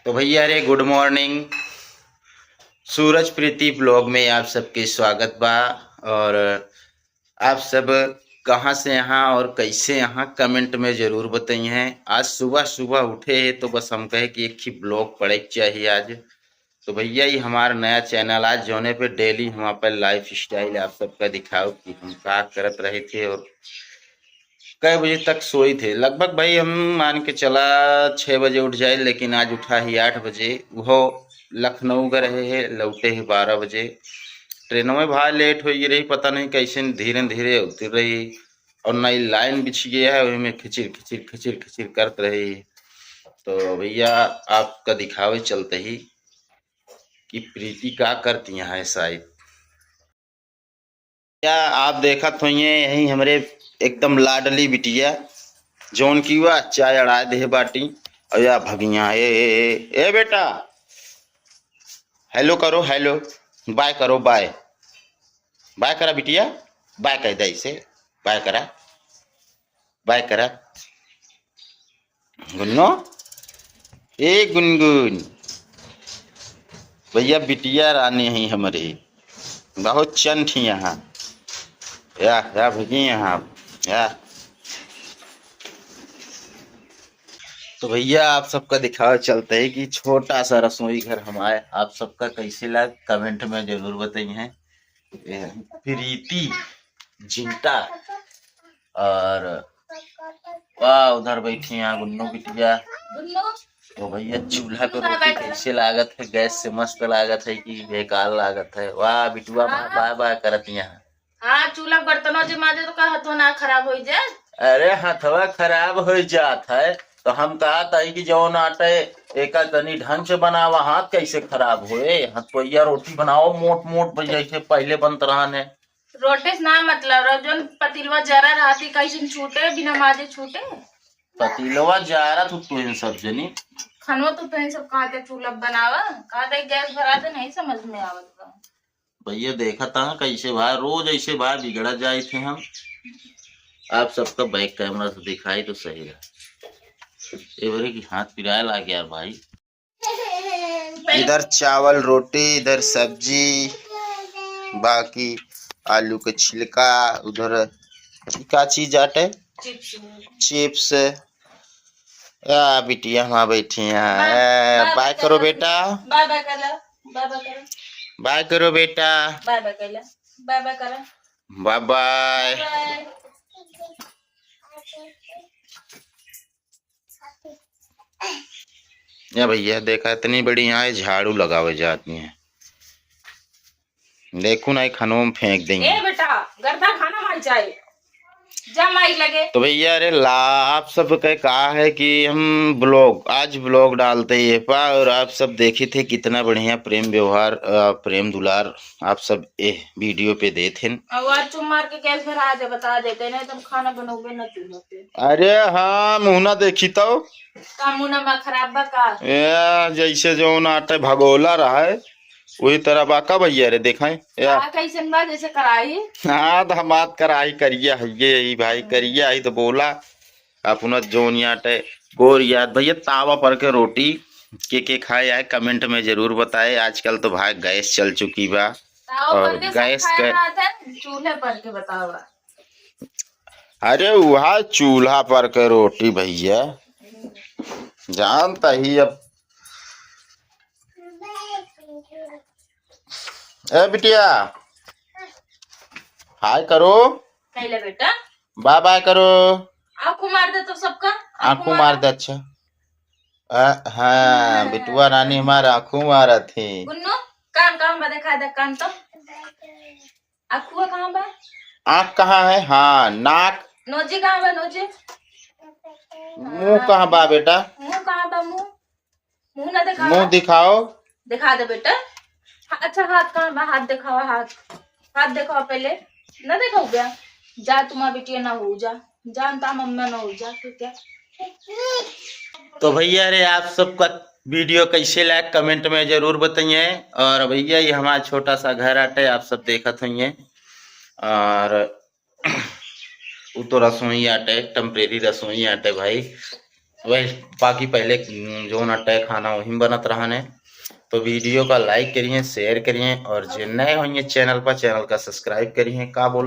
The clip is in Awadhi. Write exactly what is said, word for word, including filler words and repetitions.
तो भैया रे, गुड मॉर्निंग। सूरज प्रीति ब्लॉग में आप सबके स्वागत बा। और आप सब कहाँ से यहाँ और कैसे यहाँ, कमेंट में जरूर बताइए। आज सुबह सुबह उठे हैं तो बस हम कहे कि एक ही ब्लॉग पड़े के चाहिए आज। तो भैया, ये हमारा नया चैनल आज, जौने पे डेली हम अपन लाइफ स्टाइल आप सबका दिखाओ कि हम का करत रहे थे और कै बजे तक सोई थे। लगभग भाई हम मान के चला छः बजे उठ जाए, लेकिन आज उठा ही आठ बजे। वो लखनऊ गए रहे है, लौटे ही बारह बजे। ट्रेनों में भाई लेट हो गई रही, पता नहीं कैसे धीरे धीरे उतर रही। और नई लाइन बिछ गया है, वही में खिचिर खिचिर खिचिर खिचिर करत रही। तो भैया, आपका दिखावे चलते ही कि प्रीति का करती यहाँ है शायद। क्या आप देखत होइए, यही हमरे एकदम लाडली बिटिया, जौन की वह चाय अड़ाए दे बाटी। और या भगिया, ए, ए, ए, ए बेटा, हेलो करो, हेलो, बाय करो, बाय, बाय करा बिटिया, बाय कह दे इसे, बाय करा, बाय करा। गुन्नो, ए गुनगुन, भैया बिटिया रानी है हमरे, बहुत चंट ही यहाँ। या, या भगी यहाँ, या। तो भैया, आप सबका दिखावे चलते हैं कि छोटा सा रसोई घर हमारे, आप सबका कैसे लग, कमेंट में जरूर बताइए। ये प्रीति जिंटा और वाह, उधर बैठी हैं गुन्नू बिटिया। गुन्नू। तो भैया, चूल्हा पे गुन्नू रोटी बाबा कैसे लागत है? गैस से मस्त लागत है कि बेकार लागत है? वाह बिटुआ, हाँ। बाय बाय करत यहाँ। हाँ, चूल्हा बर्तनों जे माजे तो का हथवा ना खराब हो जाए? अरे, हथवा खराब हो जात है तो हम कहत है कि जौन आटे एका तनी ढंग से बनावा, हाथ कैसे खराब होए? हथवैया रोटी बनाओ मोट मोट, जैसे पहले बनत रहन है। रोटी से ना मतलब रहो, जौन पतीलवा जरा रहती, कैसे छूटे, बिना माजे छूटे? पतीलवा जरा तू, तू इन सब जनी। खनवा तो तू इन सब कहा दे, चूल्हा बनावा, कहा दे गैस भरा दे, नहीं समझ में आवत बा। भैया देखा था कैसे भाई, रोज ऐसे भाई बिगड़ा जाए थे हम। आप सबका बैक कैमरा से दिखाई तो सही रहा। ए बरे की हाथ पिराए लाग यार भाई। इधर चावल रोटी, इधर सब्जी, बाकी आलू के छिलका, उधर ई का चीज आटे? चिप्स। चिप्स। आ, बिटिया वहाँ बैठी हैं। बाय, ए, बाय बाय करो बेटा। बाय बाय कर ला, बाय बाय कर। बाय करो बेटा। बाय बाय कर ला, बाय बाय कर। Bye bye. बाय। या भैया, देखा, इतनी बड़ी यहाँ झाड़ू लगावे जाती हैं। देखू ना, एक खनवा में फेंक देंगे। ए बेटा, गर्दा खाना मार जाए, जा माई लगे। तो भैया, अरे ला, आप सब का कहा है कि हम ब्लॉग, आज ब्लॉग डालते ये पा, और आप सब देखे थे कितना बढ़िया प्रेम व्यवहार, अ, प्रेम दुलार आप सब ए वीडियो पे देत हैं। और आज चुप मार के गैस भरा दे, बता देते, नहीं तो हम खाना बनोगे ना चूल्हा पे। अरे हाँ, मुँह ना देखी तो। का मुँह ना बा, खराब बा का? ए, जैसे जौन आटे भगोला रहा है, वही तरह बा का भैया रे, देखाई या। का कैसन बा, जैसे कढ़ाई? हाँ, दामाद कढ़ाई करिया है ये, ई भाई करिया है तो बोला। अपना जौन आटे गोर याद भैया, तावा पर के रोटी के के खाए आए, कमेंट में जरूर बताए। आजकल तो भाई गैस चल चुकी बा। तावा और पर के सब गैस खाए के रहत है, चूल्हे पर के बतावा। अरे वहा चूल्हा पर के रोटी भैया, जानता ही अब। ए बिटिया, हाय करो। कैले बेटा? बाय बाय करो। आँखों मार दे तो सबका। आँखों मार दे, अच्छा। अ, हाँ, बिटुआ रानी हमार आँखों मारत ही। गुन्नू, कान कहाँ बा? देखा दे कान तो। आँखुआ कहाँ बा? आँख कहाँ है? हाँ, नाक। नोजी कहाँ बा, नोजी? मुँह कहाँ बा बेटा? मुँह कहाँ बा, मुँह? मुँह ना दिखावा। मुँह दिखाओ। दिखा दे बेटा। हाँ, अच्छा, हाथ कहाँ बा? हाथ दिखावा, हाथ। हाथ दिखावा पहले। ना दिखाओ क्या? जा, तुम्हारा बिटिया ना हो, जा। जानता मम्मा ना हो जा, ठीक है? तो भैया रे, आप सबका वीडियो कैसे लागे, कमेंट में जरूर बताइए। और भैया, ये हमारा छोटा सा घर आटे, आप सब देखत होइए। और उ तो रसोई आटे, टेम्परेरी रसोई आटे भाई। वही बाकी पहले, उम, जौन अटैक खाना वही बनत रहने। तो वीडियो का लाइक करिए, शेयर करिए और जे नए होइए चैनल पर, चैनल का सब्सक्राइब करिए। का बोलत